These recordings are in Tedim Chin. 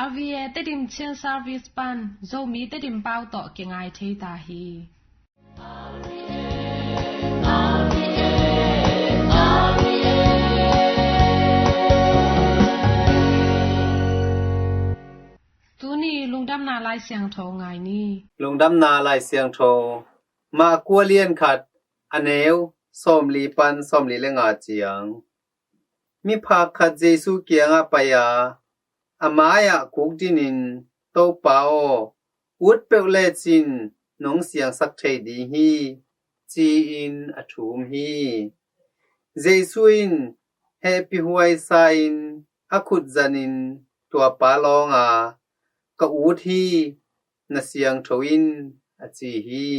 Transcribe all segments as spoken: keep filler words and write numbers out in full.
R V A Tedim Chin Service pan Zomi Tedim pau tawh kingai thei ta hi. Tuni lungdamna Lai Siangtho ngai ni. Lungdamna Lai Siangtho, Marku a lian khat, a neu sawmli pan sawmli le nga ciang. Miphak khat Jesu kiangah pai a, a mai-ah kuk dinin, "Topa aw, ut peuh lecin nong siangsak thei ding hi," ci-in a thum hi. Jesu in hehpihhuai sa-in a khut zanin tua pa lawng a, "Ka ut hi, na siangtho in," a ci hi.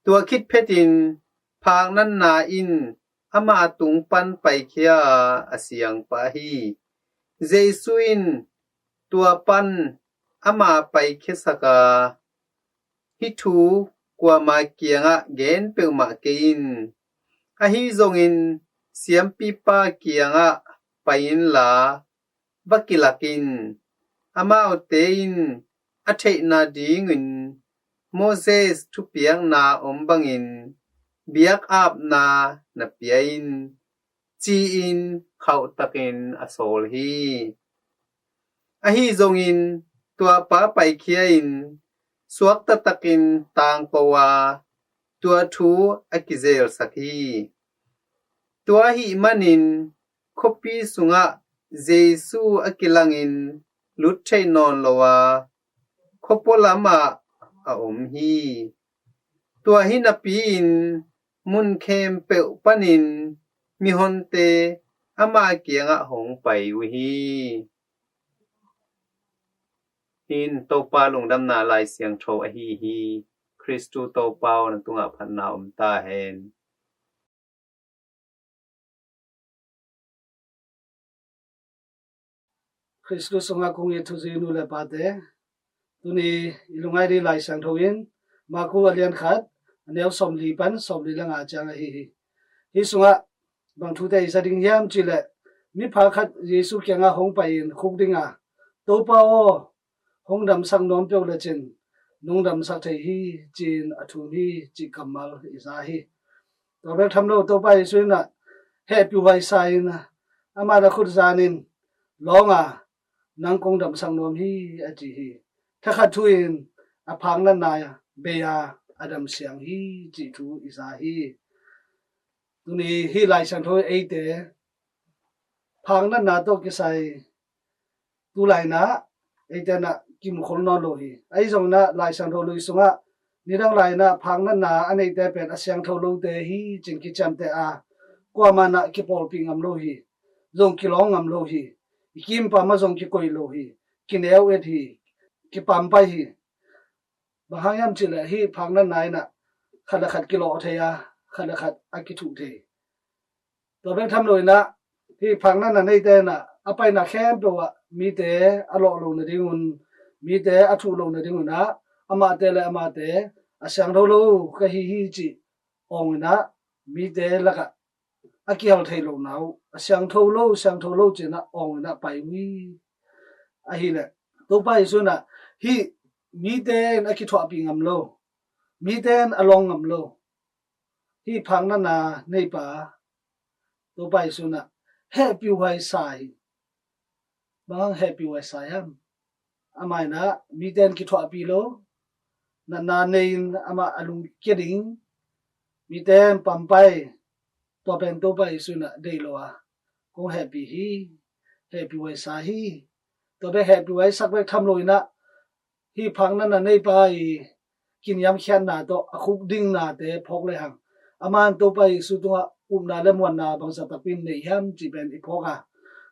Tua khit phetin phaknatna in ama tung pan paikhia a, a siang pah hi. Jesu in tua pan ama paikhiasak a, "Hih thu kuama kiangah gen peuhmah kei in. Ahi zongin siampipa kiangah pai inla, va kilak in. Amaute in a theihna dingin Moses thupiakna om bangin biakapna na pia in," ci-in khauhtakin a sawl hi. Ahi zongin tua pa paikhia-in suakta takin tangko a, tua thu a kizelsak hi. Tua ahih manin khuapi sungah Jesu a kilangin lut theih nawn lo a, khuapua lamah a om hi. Tua hi napi-in mun khempeuh panin mihonte ama kiangah hong pai uh hi. Hih in Topa lungdamna Lai Siangtho ahi hi. Khristu Topa aw, na tungah phatna om ta hen. Khristu sungah kong it thuzi nu le pate, tuni i lungngaih ding Lai Siangtho in Marku a lian khat, a neu sawmli pan sawmli le nga ciang ahi hi. Hih sungah bang thute i za ding hiam cih leh, miphak khat Jesu kiangah hong pai-in khuk ding a, "Topa aw, hong damsak nuam peuh lecin nong damsak thei hi," ci-in a thum hi cih kammal i za hi. Tua bek tham lo, Topa Jesu in ah hehpihhuai sa-in ah, amah a khut zanin, "Lawng a, nang kong damsak nuam hi," a ci hi. Thakhat thu-in a phaknatna bei a, a damsiang hi cih thu i za hi. Tuni hih Lai Siangtho eite phaknatna tawh kisai tu lai-in ah eite in ah kimukhol nawn lo hi. Ahi zongin ah Lai Siangtho lui sungah nidang lai-in ah phaknatna a neite pen a siangtho lote hi ci-in kiciamteh a, kuamah in ah kipawlpih ngam lo hi. Zong kilawng ngam lo hi. I kimpam ah zong kikoih lo hi. Kineu et hi. Kipampai hi. Bang hang hiam cih leh hih phaknatna in ah khat le khat kilawh thei a, khat le khat a kithuh thei. Tua bek tham lo-in ah hih phaknatna neite in ah a paina khempeuh ah mite a lawh loh nadingun, mite a thuh loh nadingun ah amahte le amahte a siangtho lo ka hi hi cih awng in ah mite lakah a kihal thei lohna uh, a siangtho lo, siangtho lo ci-in ah awng in ah pai uh hi. Ahih leh Topa Jesu in ah hih mite in a kithuahpih ngam lo, mite in a lawng ngam lo hih phaknatna neipa Topa Jesu in ah hehpihhuai sa hi. Bang hang hehpihhuai sa hiam? Amah in ah mite in kithuahpih lo, natna nei-in amah a lungkia ding, mite in pampai, tua pen Topa Jesu in ah deih lo a, kong hehpih hi, hehpihhuai sa hi. Tua bek hehpihhuai sak bek tham lo-in ah hih phaknatna neipa i kiniamkhiatna tawh a khuk ding nate phawk lehang, aman Topa Jesu tungah upna le muanna bangzah takpi in nei hiam cih pen i phawk a,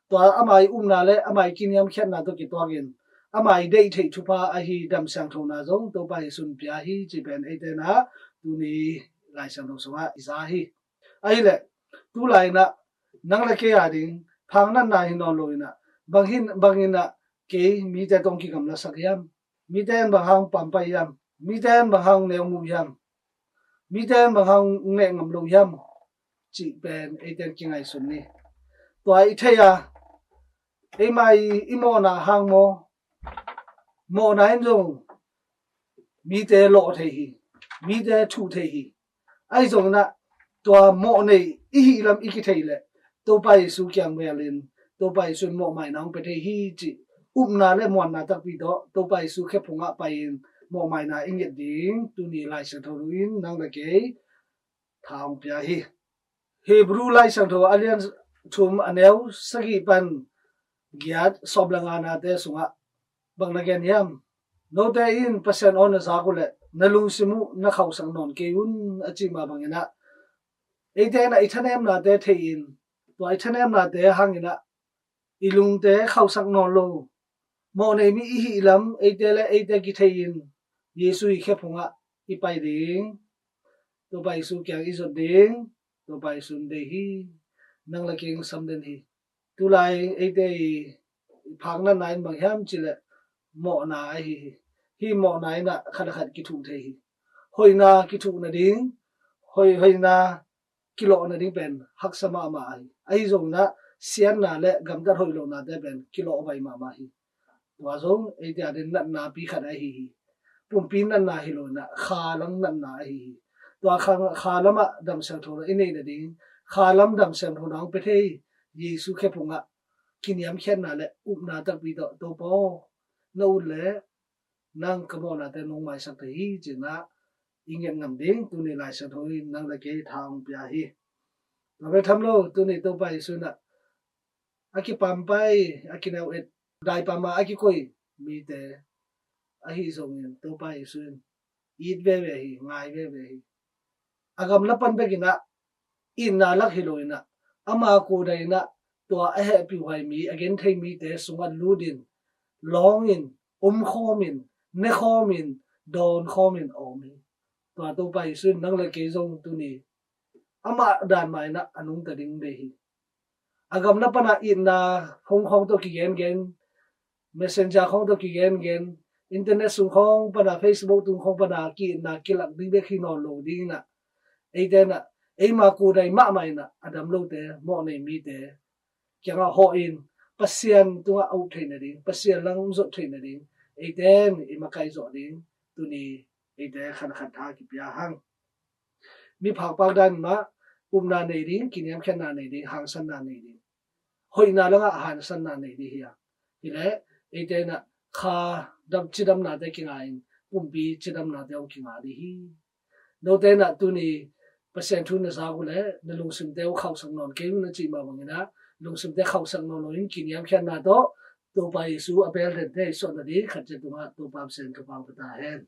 tua ama i upna le ama i kiniamkhiatna tawh kituakin ama i deih theih thupha ahi dam siangthona zong Topa Jesu in pia hi cih pen eite in ah tuni Lai Siangtho sungah i za hi. Ahih leh tu lai-in ah nang le kei a ding phaknatna hi nawn lo-in ah bang hi, bang in ah kei mite tawh kigamlasak hiam? Mite in bang hang pampai hiam? Mite in bang hang neumuh hiam? Mite in bang hang neh ngam lo hiam? Cih pen eite in kingaihsun ni. Tua i theih a, eima i, i mawhna hang maw, Mawhna in zong mite lawh thei hi, mite thuh thei hi. Ahi zongin ah tua mawh nei i hih lam i kithei leh Topa Jesu kiang velin Topa Jesu in mawhmaina hong pia thei hi cih upna le muanna takpi tawh Topa Jesu khephungah pai-in mawhmaina i nget ding tuni Lai Siangtho in nang le kei tha hong pia hi. Hebru Lai Siangtho a lian thum a neu sagih pan giat sawm le nganate sungah bang na gen hiam? Note in Pasian aw na zak uh leh na lungsim uh na khauhsak nawn kei un a cih mah bangin ah eite in ah i thanemnate thei-in tua i thanemnate hangin ah i lungte khauhsak nawn lo mawh nei mi i hih lam eite le eite kithei-in Jesu i khephungah i pai ding. Topa Jesu kiang i zot ding. Topa Jesu in deih hi. Nang le kei hong sam den hi. Tulai eite i phak natna in bang hiam cih leh mawhna ahi hi. Hih mawhna in ah khat le khat kithuh thei hi. Hoihna kithuh nading, hoih, hoihna kilawh nading pen haksa mahmah ahi. Ahi zongin ah siatna le gamtat hoih lohnate pen kilawh baih mahmah hi. Tua zong eite adingin natna pi khat ahi hi. Pumpi natna hi lo in ah kha lam natna ahi hi. Tua kha, kha lamah damsiangtho i neih nading, kha lam damsiangtho na hong pia thei Jesu khephungah kiniamkhiatna le upna takpi tawh Topa aw na ut leh nang ka mawhnate nong maisak thei hi ci-in ah i nget ngam ding tuni Lai Siangtho in nang le kei tha hong pia hi. Tua bek tham lo tuni Topa Jesu in ah a kipampai, a kineu et, daipama a kikoih mite ahi zongin Topa Jesu in it veve hi, ngai veve hi. A gamla pan bekin ah itna lak hi lo in ah ama kudai in ah tua a hehpihhuai mi, a genthei mite sungah lutin, lawngin, omkhawmin, nekhawmin, dawnkhawmin a om hi. Tua Topa Jesu in nang le kei zong tuni amah dan mah in ah a nungta ding deih hi. A gamla pan a itna phone khawng tawh kigengen, messenger khawng tawh kigengen, internet sung khawng pan a, Facebook tung khawng pan a ki-itna kilak ding bek hi nawn lo ding in ah eite in ah eima kudai mahmah in ah a dam lote, mawh nei mite kiangah hawh in Pasian tungah a up theih nading, Pasian lam zot theih nading eite in i makaih zawh ding tuni eite khat le khat tha kipia hang. Miphakpak dan mah upna nei ding, kiniamkhiatna nei ding, hangsanna nei ding, hoihna langah hangsanna nei ding hi a. Hi leh eite in ah kha dam, cidamnate kinga in pumpi cidamnate hong kinga ding hi. Note in ah tuni Pasian thu na zak uh leh na lungsimte uh khauhsak nawn kei un a cih mah bangin ah lungsimte khauhsak nawn lo in kiniamkhiatna tawh Topa Jesu a bel dente i suah nading khat ciat tungah Topa Pasian thupha hong pia ta hen.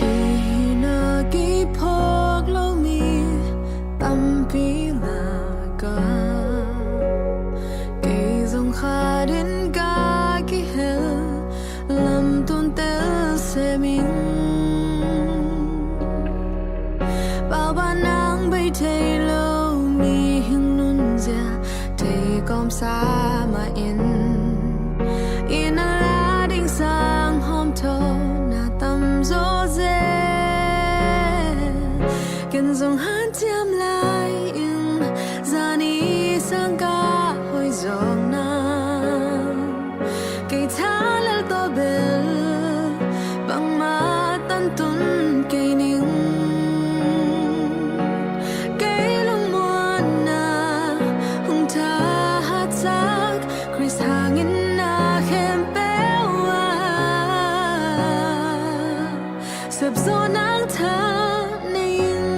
Hih na kiphawk lo mi tampi lakah kei zong khat in ka kihel lamtun tel sem ing. Pauban nang bei thei lo mihing nunzia thei kawmsa mah in, i na la ding sang hawmthawhna tamzaw zel. Ken zong hanciam lai ing, zani sang ka hoih zawkna kei tha lel tawh bel bangmah tantun kei ning. Kei lungmuanna hong thahatsak Khrist hangin na khempeuh ah sepzawh nang tha nei ing.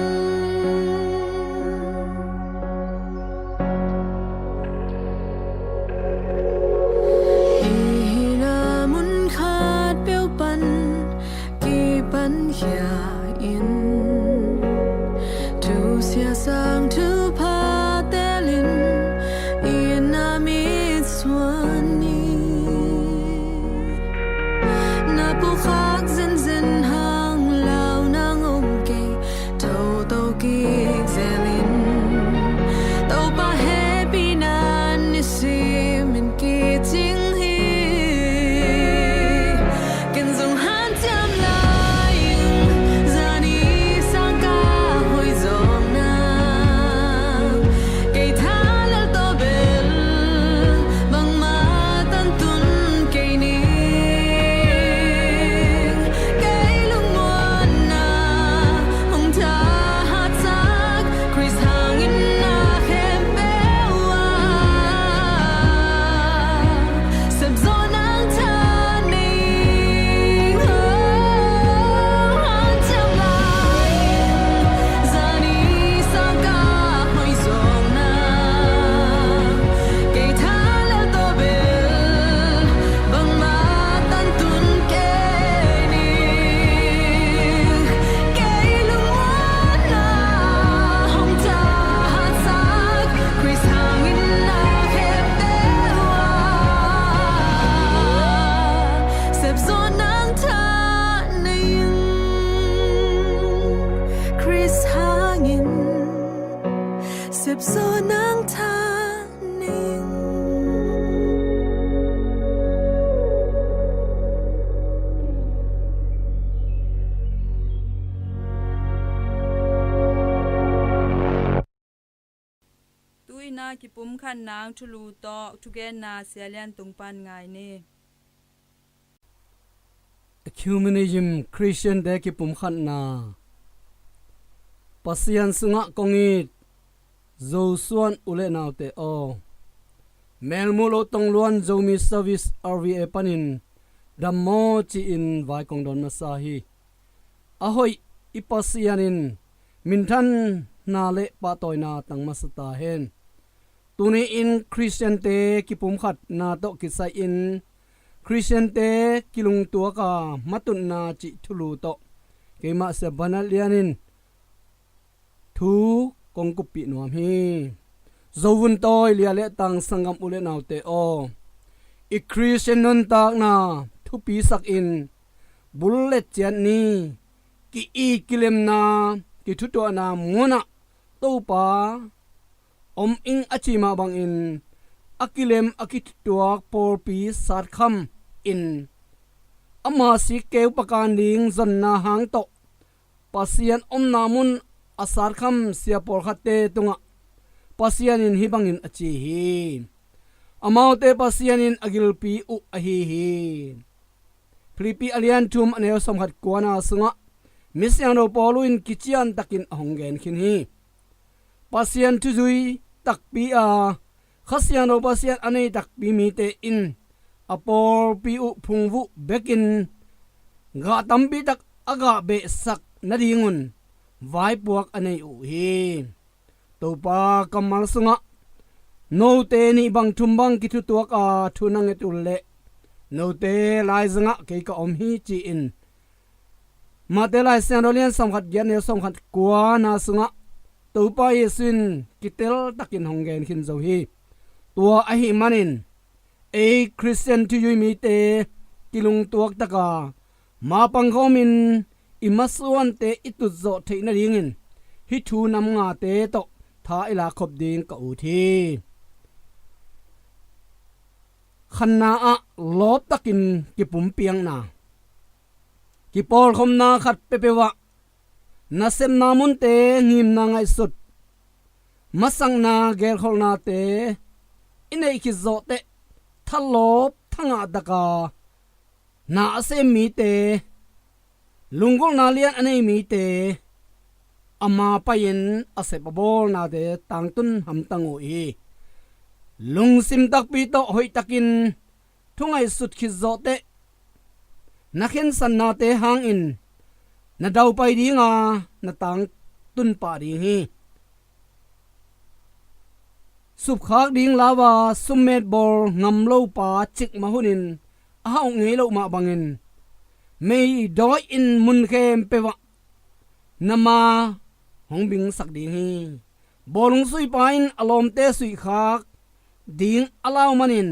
Hih na mun khat peuh pan kipan khia in, thusia sang thupha telin i na mitsuan ni. Na pukhak zenzen hang la Saw nang thaning. Tuina kipumkhat nang thulu tawh thugenna Sia Lian Tung pan ngai ni. Ecumenism, Khristiante kipumkhatna. Pasian sungah kong it Zosuan u le naute aw, Melmuh lo tongluan Zomi Service R V A panin dammaw ci-in vai kong dawn masa hi. A hoih i Pasian in minthanna le pahtawina tang masa ta hen. Tuni-in Khristiante kipumkhatna tawh kisai-in Khristiante kilungtuaka matutna cih thulu tawh keimah Sia Banat Lian in thu kong kuppih nuam hi. Zovun tawi lia le tang sanggam u le naute aw, i Khristian nuntakna thupisakin bullet ciat ni ki-it kilemna kithutuahna munah Topa om ing a ci mah bangin a kilem a kithutuak pawlpi satkham in ama sik keu pakan ding zonna hang tawh Pasian omna mun a satkham sia pawlkhatte tungah Pasian in hih bangin a ci hi. Amaute Pasian in a gilpi uh ahi hi. Philippi a lian thum a neu sawmkhat kuana sungah misiangtho Paulu in kician takin a hong gen khin hi. Pasian thuzui takpi a Kha Siangtho Pasian a nei takpi mite in a pawlpi uh phungvuh bekin gah tampi tak a gah behsak nadingun vaipuak a nei uh hi. Topa kammal sungah note nih bang thum bang kithutuak a thu na nget uh leh note laizangah kei ka om hi ci-in Mate Lai Siangtho lian sawmkhat giat neu sawmkhat kuana sungah Topa Jesu in kitel takin hong gen khin zo hi. Tua ahih manin ei Khristian thuzui mite kilungtuak taka ma pangkhawmin i masuante i tutzawh theih nadingin hih thu nam ngate tawh tha i lakkhop ding ka ut hi. Khanna ah lawptakin kipumpiakna. Kipawlkhopna khat peuhpeuh ah nasepna munte ngimna ngaihsut, masakna gelkholhnate i neih khit zawhteh thalawp thangah taka na a sem mite, lunggulhna lian a nei mite ama pai-in a sep a bawlnate tangtun hamtang uh hi. Lungsim takpi tawh hoihtakin thu ngaihsut khit zawhteh na khensatnate hangin na daupai dinga na tangtun pah ding hi. Supkhak ding lauva summetbawl ngam lopa cikmah hunin a hauh ngei loh mah bangin meidawi in mun khempeuh ah na ma hong bingsak ding hi. Bawlung suipa in a lawmte suihkhak ding a lau manin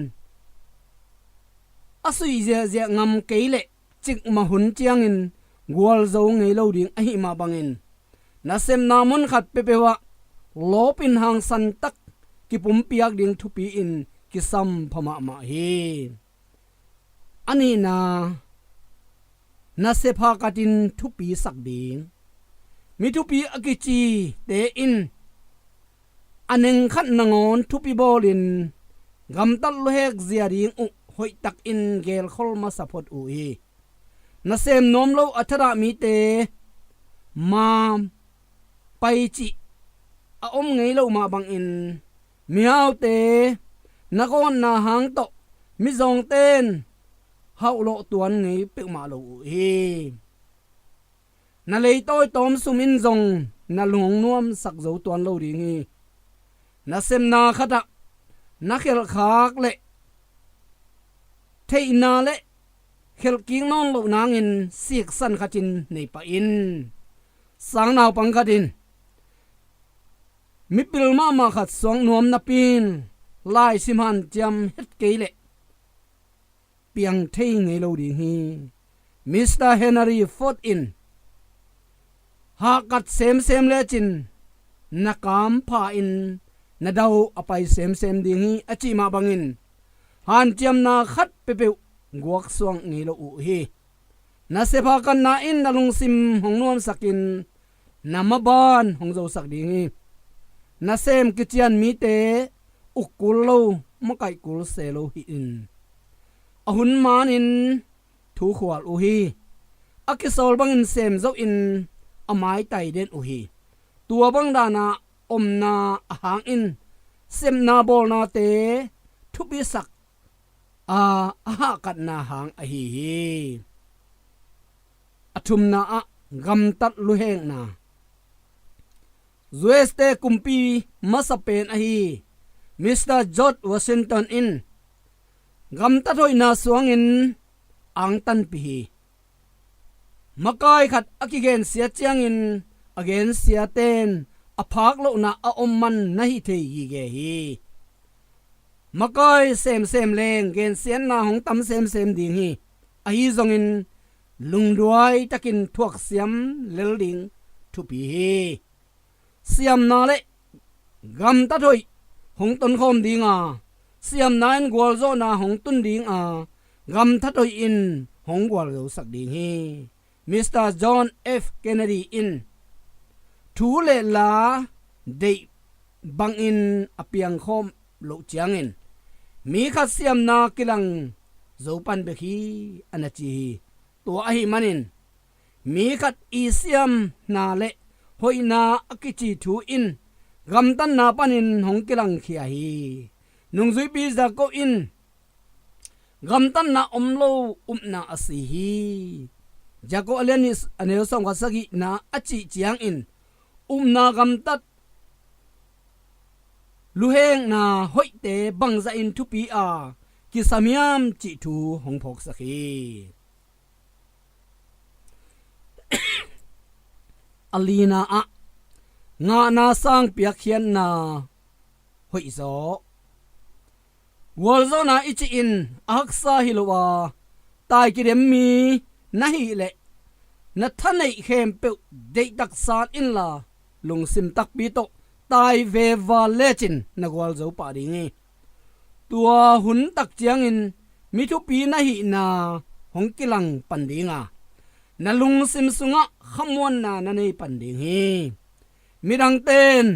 a suih ziahziah ngam kei leh cikmah hun ciangin gualzo ngei lo ding ahih mah bangin nasepna mun khat peuhpeuh ah lawpin hangsan tak kipumpiak ding thupi in kisam pha mahmah hi. A nihna, nasep hahkatin thupisak ding. Mi thupi a kicite in a neng khat nangawn thupi bawlin gamtat luhek zia ding uh hoihtakin gelkhol masa phot uh hi. Nasem nuam lo a thadah mite ma pai cih a om ngei loh mah bangin mihaute na gawtna hang tawh mizawngte in hauhlawh tuan ngei peuhmah lo uh hi. Na leitawi tawmsum in zong na lung hong nuamsak zo tuan lo ding hi. Nasepna khatah na khelhkhak leh theihna le khelhkik nawn loh nangin siksan khatin nei pah in. Sang naupang khatin mipil mahmah khat suak nuam napi-in laisim hanciam het kei leh piang thei ngei lo ding hi. Mister Henry Ford in hahkat semsem lecin na kam pha-in na dau a pai semsem ding hi, a cih mah bangin hanciamna khat peuhpeuh guaksuak ngei lo uh hi. Na sepha katna in na lungsim hong nuamsakin na maban hong zosak ding hi. Na sem kician mite uk kul lo, makaih kul se lo hi in, a hun manin thu khual uh hi. A kisawl bangin sem zohin a maitai den uh hi. Tua bang dana omna a hangin sepna bawlnate thupisak a, a hahkatna hang ahi hi. A thumna ah gamtat luhekna. U S te kumpi masa pen ahi Mister George Washington in gamtat hoihna suangin angtanpih hi. Makai khat a kigensia ciangin a gensiaten a phak lohna a om man na hih thei gige hi. Makai semsem leng gensiatna hong tam semsem ding hi. Ahi zongin lungduai takin thuaksiam lel ding thupi hi. Siamna le gamtat hoih hong tonkhawm dinga, siamna in gualzawhna hong tun dinga, gamtat hoih in hong gualzosak ding hi. Mister John F Kennedy in thu le la deih bangin a piangkhawm loh ciangin mi khat siamna kilang zo pan bek hi, a na ci hi. Tua ahih manin mi khat i siamna le hoihna a kici thu in gamtatna panin hong kilangkhia hi. Nungzuipi Jacob in gamtatna om lo upna a si hi. Jacob a lian nih a neu sawmkhat sagihna a cih ciangin upna gamtat luhekna hoihte bangzahin thupi a kisam hiam cih thu hong phawksak hi. A lina ah ngahna sang piakkhiatna hoihzaw. Gualzawhna i cih in a haksa hi lo a, tai kidem mi na hih leh na thaneih khempeuh deihtak san inla, lungsim takpi tawh tai veva lecin na gualzo pah ding hi. Tua hun tak ciangin mi thupi na hihna hong kilang pan dinga, na lungsim sungah khamuanna na nei pan ding hi. Midangten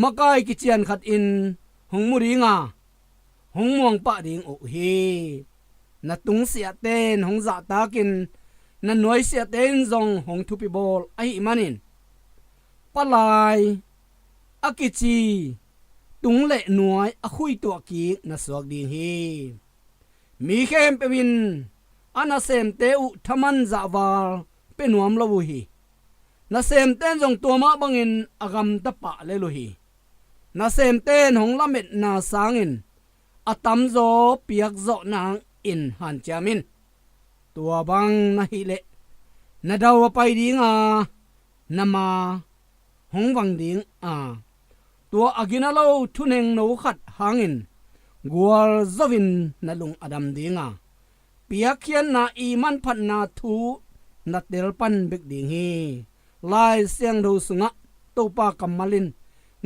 makai kician khatin hong mu dinga, hong muang pah ding uh hi. Na tungsiahten hong zahtakin na nuaisiahte in zong hong thupi bawl ahih manin, palai a kici tung le nuai a khuituah kik na suak ding hi. Mi khempeuh in a nasemte uh thaman zahval pia nuam lo uh hi. Nasemte in zong tua mah bangin a gamta pah lel uh hi. Nasemte in hong lametna sangin a tamzaw piakzawh nangin hanciam in. Tua bang na hih leh na dau a pai dinga, na ma hong vang ding a, tua a gina lo thunengno khat hangin gualzo in na lung a dam dinga, piakkhiatna i manphatna thu na telpan bek ding hi. Lai Siangtho sungah Topa kammal in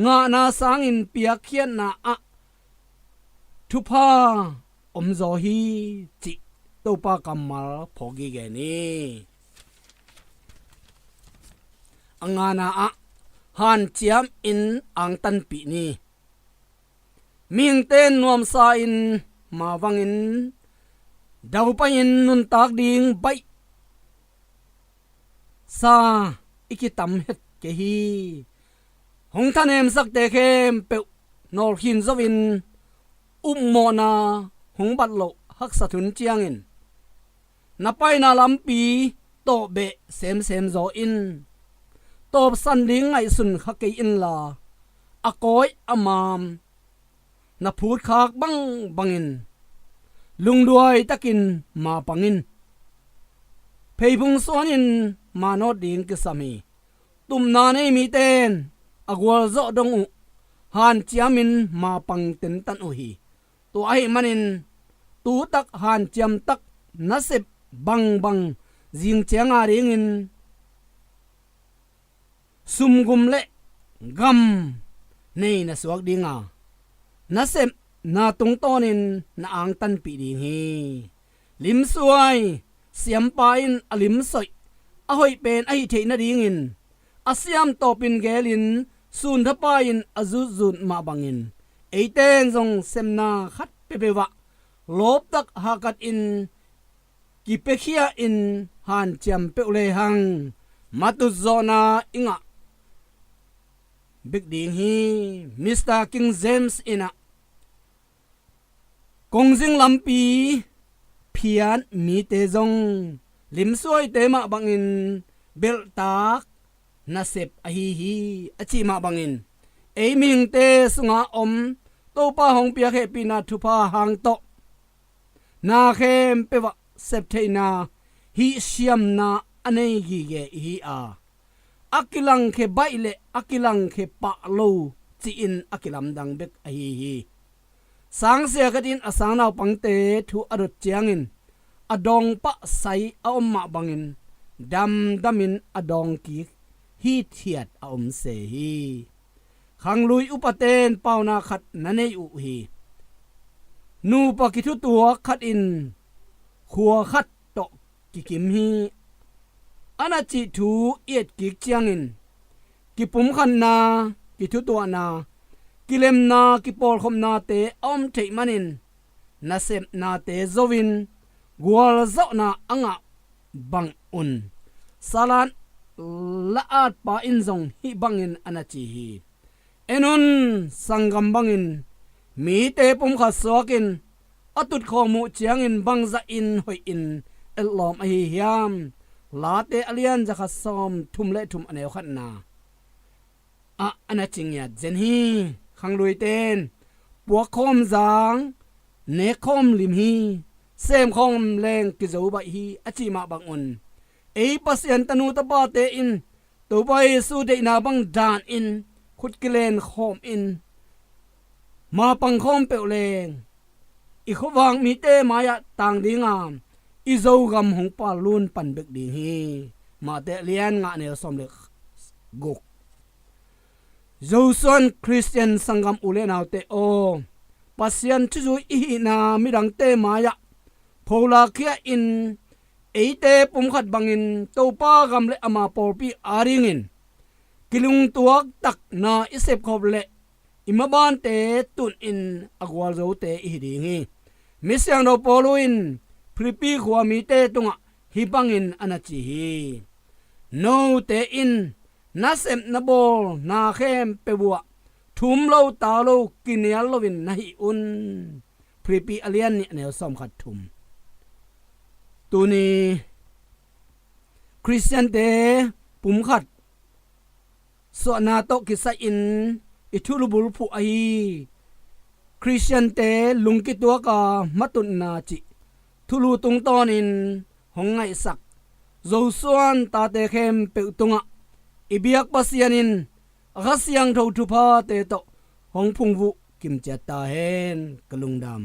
ngahna sangin piakkhiatna ah thupha omzaw hi, cih Topa kammal phawk gige ni. A ngana ah hanciam in angtanpih ni. Mihingte in nuamsa in mavangin daupai in nuntak ding baih sa i kitam het kei hi. Hong thanemsakte khempeuh nawlkhin zo in upmawhna hong bat loh haksat hun ciangin na paina lampi tawhbeh semsem zaw in. Tawpsan ding ngaihsun kha kei inla, a kawi a maam na phutkhak bangbangin lungduai takin mapang in. Pheiphung suanin manawt ding kisam hi. Tupna nei mite in a gualzawh dong uh hanciamin mapang tentan uh hi. Tua ahih manin tutak hanciam tak nasep bangbang zingcianga dingin sumgum le gam nei na suak ding a, nasepna tungtawnin na angtanpih ding hi. Limsuai, siampa in a limsoih a hoih pen a hih theih nadingin a siam tawpin gelin, sunthapa in a zutzut mah bangin eite in zong sepna khat peuhpeuh ah lawptak hahkatin kipiakhia in hanciam peuh lehang matutzawhna i ngah bek ding hi. Mister King James in ah, kongzing lampi phiat mite zong limsuaite mah bangin belhtak nasep ahi hi, a cih mah bangin ei mihingte sunga om Topa hong piak hehpihna thupha hang tawh na khempeuh ah septheihna, hihsiamna a nei gige ihi a, a kilangkhia baih le a kilangkhia pah lo ci-in a kilamdang bek ahi hi. Sangsia khat in a sangnaupangte thu a dot ciangin a dawngpah sai a om mah bangin damdamin a dawngkik hithiat a om se hi. Khanglui upate in paunak khat na nei uh hi. Nupa kithutuak khat in khua khat tawh kikim hi. A na cih thu i etkik ciangin kipumkhatna, kithutuahna, kilemna, kipawlkhopnate a om theih manin nasepnate zo-in gualzawhna a ngah bangun salan la-atpa in zong hih bangin a na ci hi. En un, sanggam bangin mite pumkhat suakin a tutkhawm uh ciangin bangzahin hoihin etlawm ahi hiam? Late a lian za khat sawm thum le thum a neu khatna ah a na ci ngiat zen hi. Khangluite in puakkhawm zang, nekkhawm lim hi, semkhawm leng kizo baih hi, a cih mah bangun ei Pasian tanu tapate in Topa Jesu deihna bang danin khut kilenkhawm in mapangkhawm peuh leng i khuavak mite mai-ah tang dinga i Zogam hong pallun pan bek ding hi. Mate lian nga neu sawm le guk. Zosuan Khristian sanggam u le naute aw, Pasian thuzui i hihna midangte mai-ah pholakkhia in eite pumkhat bangin Topa gam le ama pawlpi adingin kilungtuak takna i sepkhop leh i mabante tunin a gualzote i hi ding hi. Misiangtho Paulu in Philippi khua mite tungah hih bangin a na ci hi. Note in nasepna bawl na khempeuh uh ah thum lo ta lo kinial loin na hih un. Philippi a lian nih a neu sawm khat thum. Tuni Khristiante pumkhat suahna tawh kisai-in i thulu bulphuh ahi Khristiante lungkituaka matutna cih thulu tungtawnin hong ngaihsak Zosuan tate khempeuh tungah i biak Pasian in a Kha Siangtho thuphate tawh hong phungvuh kimciat ta hen. Ka lungdam.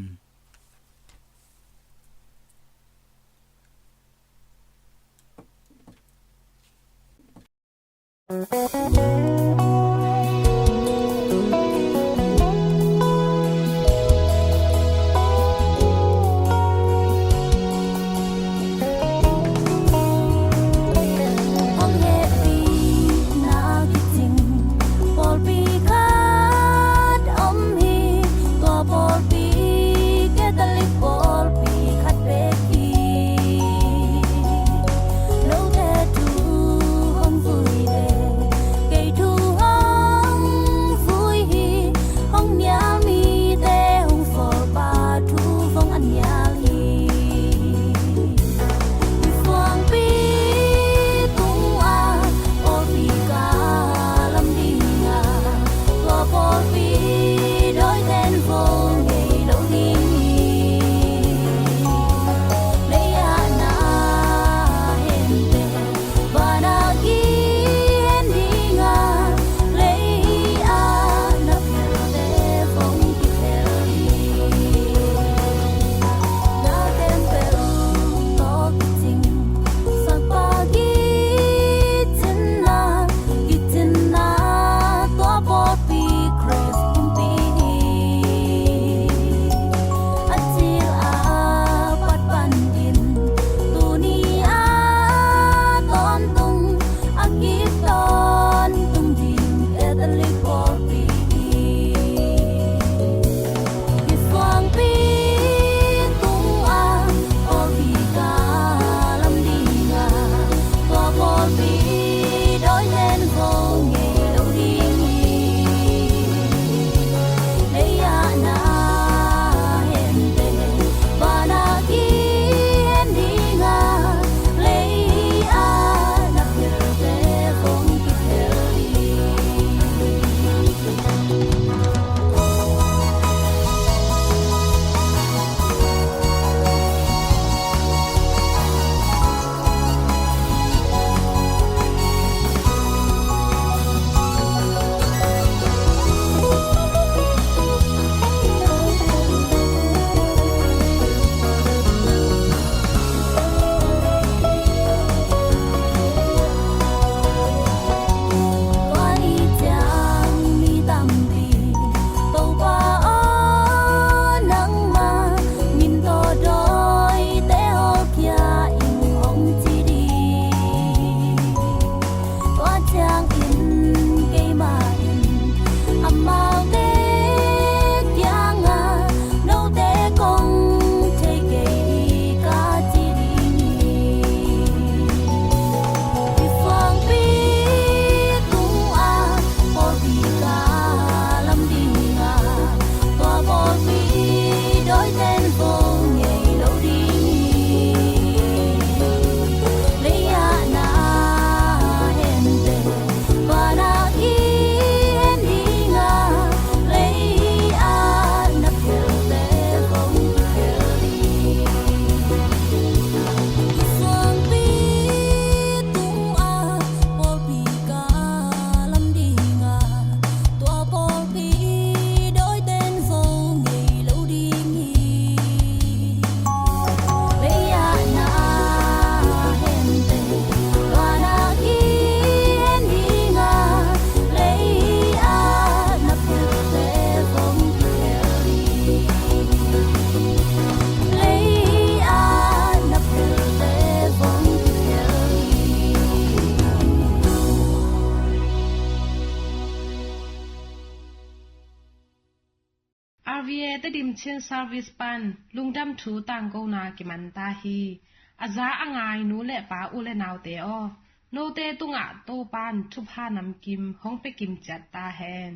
Tedim Chin Service pan lungdam thu tangkona kiman ta hi. A za a ngai nu le pa, u le naute aw, note tungah Topan thupha namkim hong pia kim ciat ta hen.